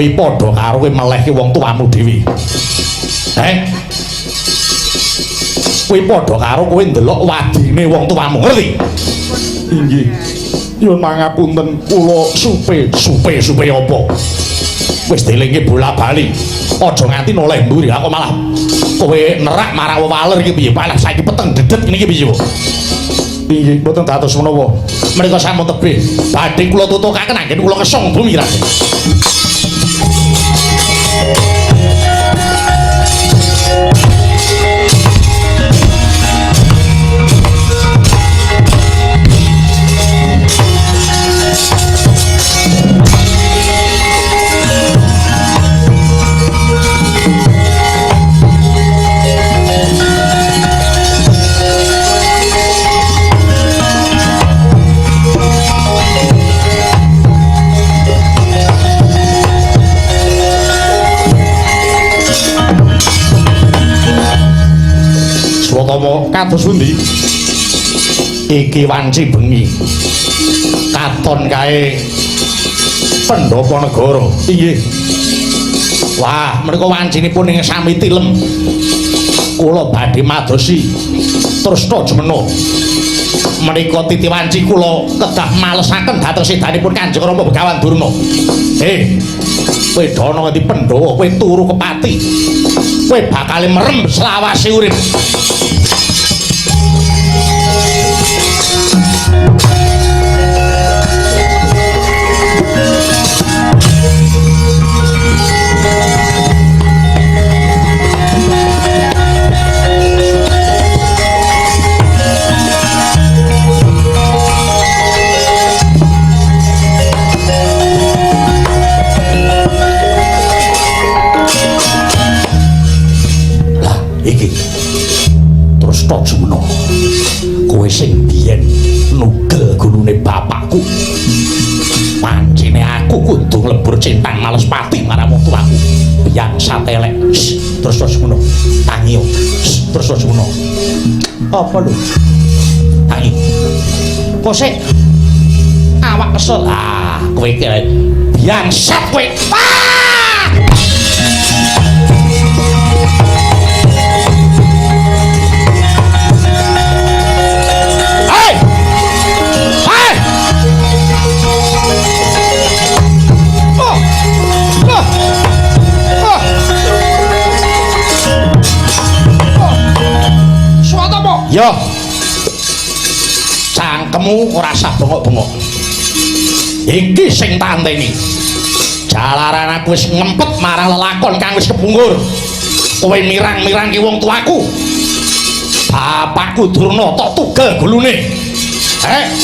Kuwi padha karo kowe melehke wong tuamu dhewe. Heh. Kuwi padha karo kowe ndelok wadine wong tuamu, ngerti? Inggih. Nyuwun pangapunten kula supe, supe apa? Wis dielingke bola-bali. Aja nganti noleh mburi, aku malah kowe nerak marang wewaler iki piye? Malah saiki peteng dedet ngene iki piye, Pak? Inggih, mboten dados menapa. Menika sampun tebih. Badhe kula tutukaken anggen kula kesung bumi, Raden. Swatama kados pundi? Iki wanci bengi. Katon kae pendhapa negara. Inggih. Wah, menika wancinipun ing sami tilem. Kula badhe madosi Trusna Jemena. Menika titi wanci kula kedah malesaken dhateng sedanipun Kanjeng Rama Begawan Durna. Kowe dono ngendi Pandhawa, kowe turu kepati. Kowe bakal merem selawase urip. Lah iki Trusna Jumena, kowe sing biyen nugel gulune bapakku, pancene aku kudu nglebur centang males pati marang wong tuaku biang satelek. Trusna Jumena, tangi. Trusna Jumena, apa lho tangi kok sik awak kesel. Ah, kowe iki biang sat kowe. Ah! Hei! Hei! Oh! Oh! Oh! Oh! Swatama. Yo. Cangkemmu ora usah bengok-bengok. Iki sing tak anteni. Jalaran aku wis ngempet marang lelakon kang wis kepungkur. Kowe mirang-mirangke wong tuaku. Bapakku Durna tok tugel gulune.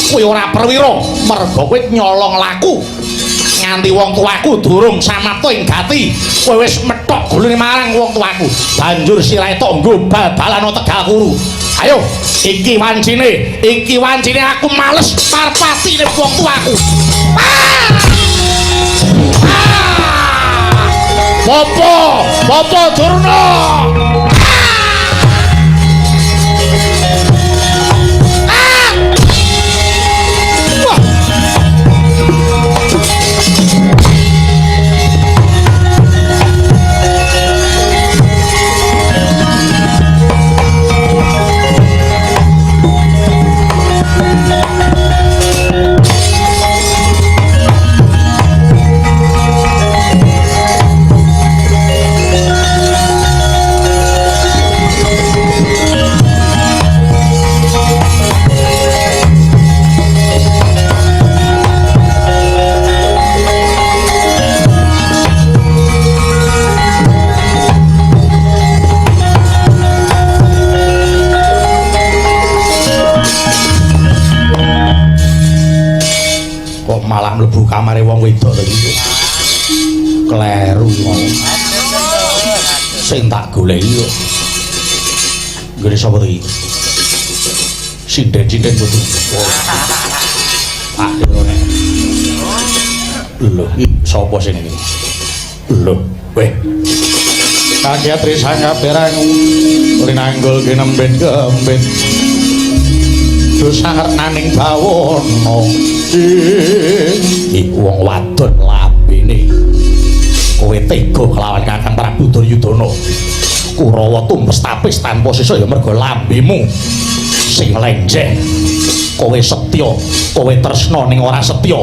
Kowe ora perwira merga kowe nyolong laku. Nganti wong tuaku durung samapta ing gati, kowe wis methok gulune marang wong tuaku. Banjur sirahe tok nggo bal-balan Tegal Kuru. Ayo, iki wancine aku males parpatine wong tuaku. Ah! Ah! Popo, Popo Durna. Ah! Wah! Kok malah mlebu kamare wong wedok to iki? Kleru mau. Sing tak goleki kok. Nggone sapa to iki? Sinden-sinden kudu. Tak kira nek. Lho, iki sapa sing iki? Lho, weh. Kaget risang kaberang linanggul kinembet kembet. Dosa naning bawana. Iki wong wadon lambene Kowe tega kelawan Kakang Prabu Duryudana. Kurawa tumpes tapis tanpa sisa ya merga lambemu sing lenjeh. Kowe setya, kowe tresna ning ora setya.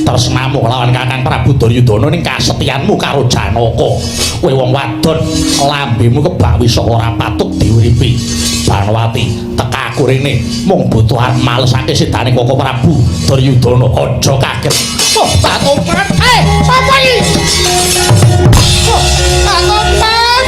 Tresnamu kelawan Kakang Prabu Duryudana ning kasetyanmu karo Janaka. Kowe wong wadon, lambemu kebak wisa ora patut diuripi. Banowati, teka aku rene mung butuh arep malesake sedane Koko Prabu Duryudana. Aja kaget. Oh, Batopan. Sapa iki? Oh, Batopan.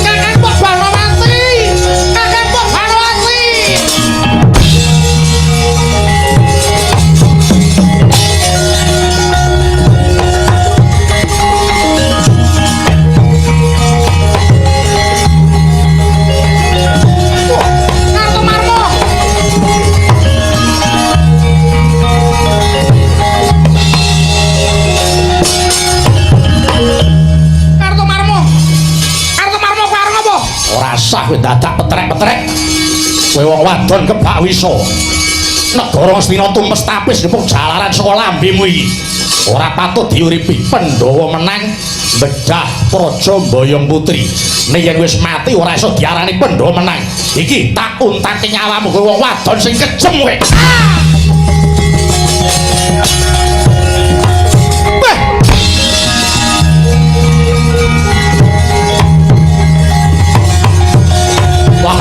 Kakang Mbok Banowati. Kakang Mbok Banowati. Kartomarmo. Kartomarmo. Kartomarmo kowe arep apa? Ora sah kowe dadak petrek-petrek. Kowe wong wadon kebak wisa. Negara Ngastina tumpes tapis mung jalaran saka lambemu iki. Ora patut diuripi. Pandhawa menang bedah praja Mboyong Putri. Nek yen wis mati ora iso diarani Pandhawa menang. Iki tak untake nyawamu kowe wong wadon sing kejem kowe. Wah.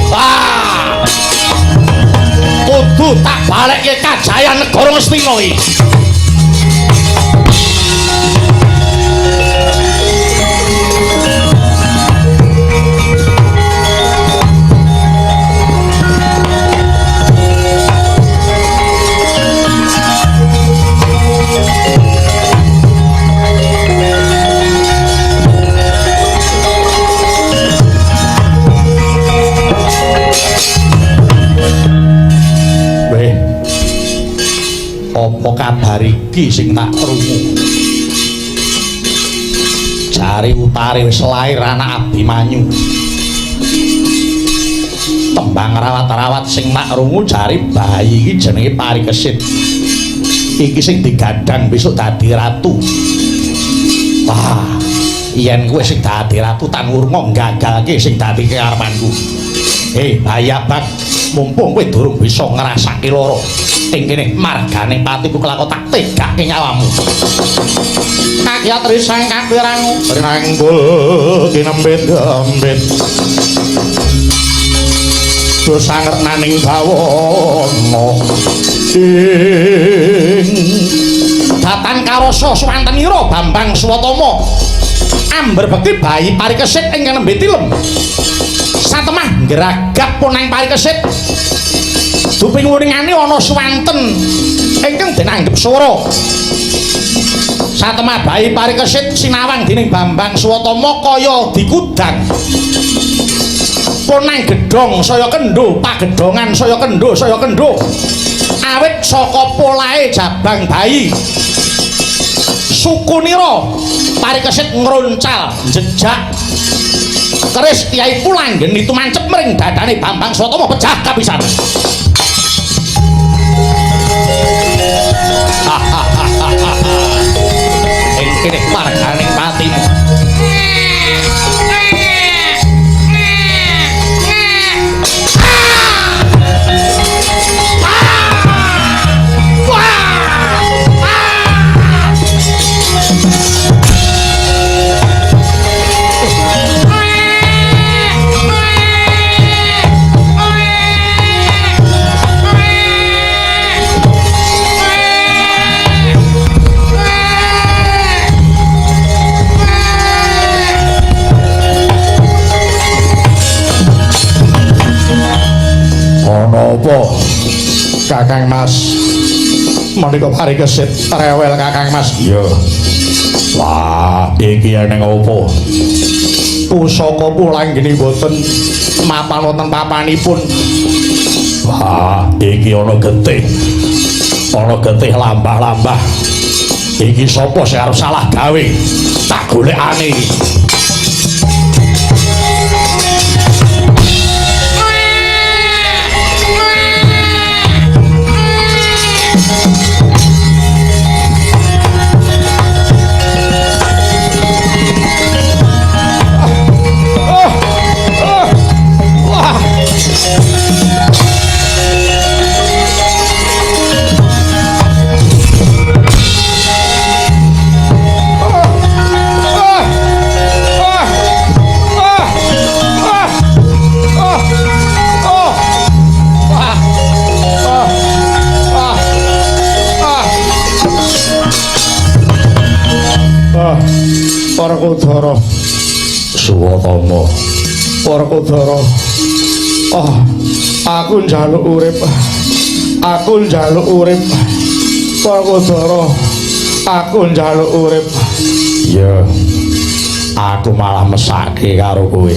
Wah. Kudu tak balekke kajayan negara Ngastina iki. Weh. Apa kabar iki sing tak krungu? Jare utare wis lair anak Abimanyu. Tembang rawat-rawat sing tak krungu jare bayi iki jenenge Parikesit. Iki sing digadang besok dadi ratu. Wah, yen kowe sing dadi ratu tan wurunga gagalke sing dadi karepanku. Bayi abang, mumpung kowe durung bisa ngrasake lara. Ing kene margane patiku kelakon tak tegake nyawamu. Kakyat risang kapirangu rinanggul kinembet-embet. Dosa ngernaning bawana ing datan karasa suwantenira Bambang Swatama amber bekti bayi Parikesit ingkang nembe tilem. Satemah ngragap ponang Parikesit. Duping wuringane ana suwanten ingkang den anggep swara. Satemah bayi Parikesit sinawang dening Bambang Swatama kaya dikudang. Ponang gedhong saya kendho, pagedhongan saya kendho, saya kendho. Awit saka polahe jabang bayi. Sukunira Parikesit ngroncal jejak keris Kyai Pulanggeni tumancep mring dadane Bambang Swatama pejah kapisan. Ing kene marganing patimu. Ana apa Kakang Mas? Menika Parikesit rewel Kakang Mas. Iya. Wah, iki eneng apa? Pusaka Pulanggeni mboten mapan wonten papanipun. Wah, iki ana getih. Ana getih lambah-lambah. Iki sapa sing arep salah gawe? Tak golekane iki. Werkudara Suwatama. Werkudara, oh, aku njaluk urip. Aku njaluk urip. Werkudara, aku njaluk urip. Iya. Aku malah mesake karo kowe.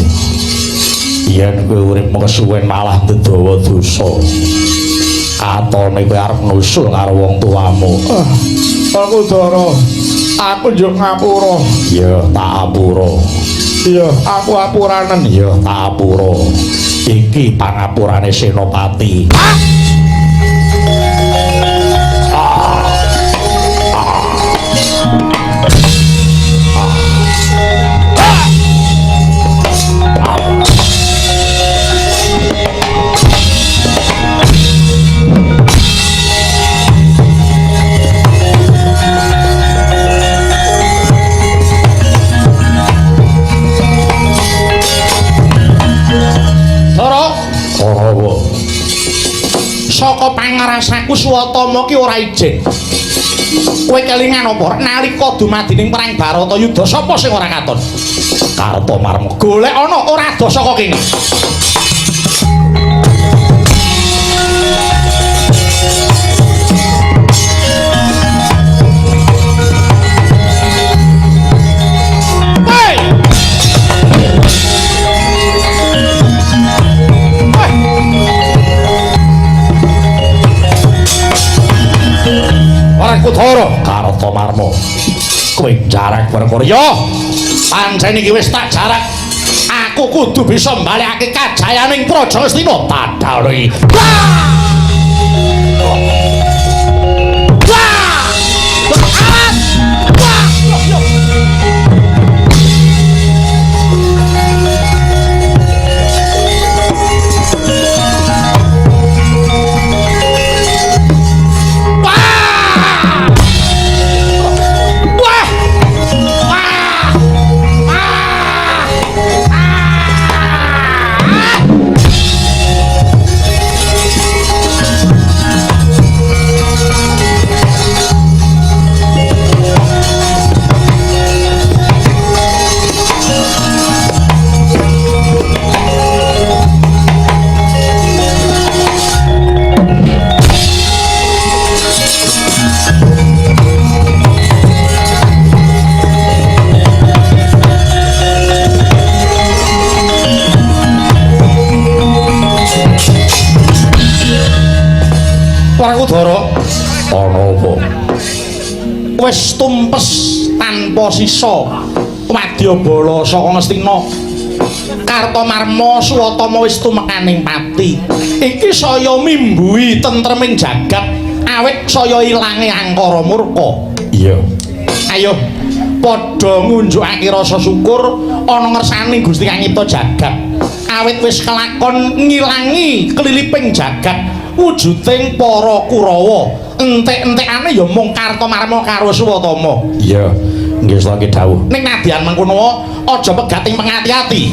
Yen kowe urip kesuwen malah ndedawa dosa. Katone kowe arep nusul karo wong tuamu. Werkudara, aku njuk ngapura. Iya, tak apura. Iya, aku apuranen. Iya, tak apura. Iki pangapurane Senopati. Saka pangarasaku Suwatama ki ora ijen. Kowe kelingan apa nalika dumadining perang Baratayuda sapa sing ora katon? Kartomarma. Golek ana ora ado saka kene. Werkudara Kartomarma, kowe jarak perkara. Ya, pancen iki wis tak jarak. Aku kudu bisa mbalekake kajayaning Praja Ngastina. Tadal iki. Wah! Wah! Wah! Werkudara, ana apa? Wis tumpes tanpa sisa wadyabala saka Ngastina. Kartomarma Suwatama wis tumekaning pati. Iki saya mimbuhi tentreming jagat awit saya ilange angkara murka. Iya. Ayo padha ngunjukake rasa syukur ana ngersane Gusti Kang nyipta jagat. Awit wis kelakon ngilangi keliliping jagat wujuding para Kurawa. Entek-entekane ya mung Kartomarma karo Suwatama. Iya, nggih saka dawuh. Ning nadyan mengkono aja pegat ing pengati-ati.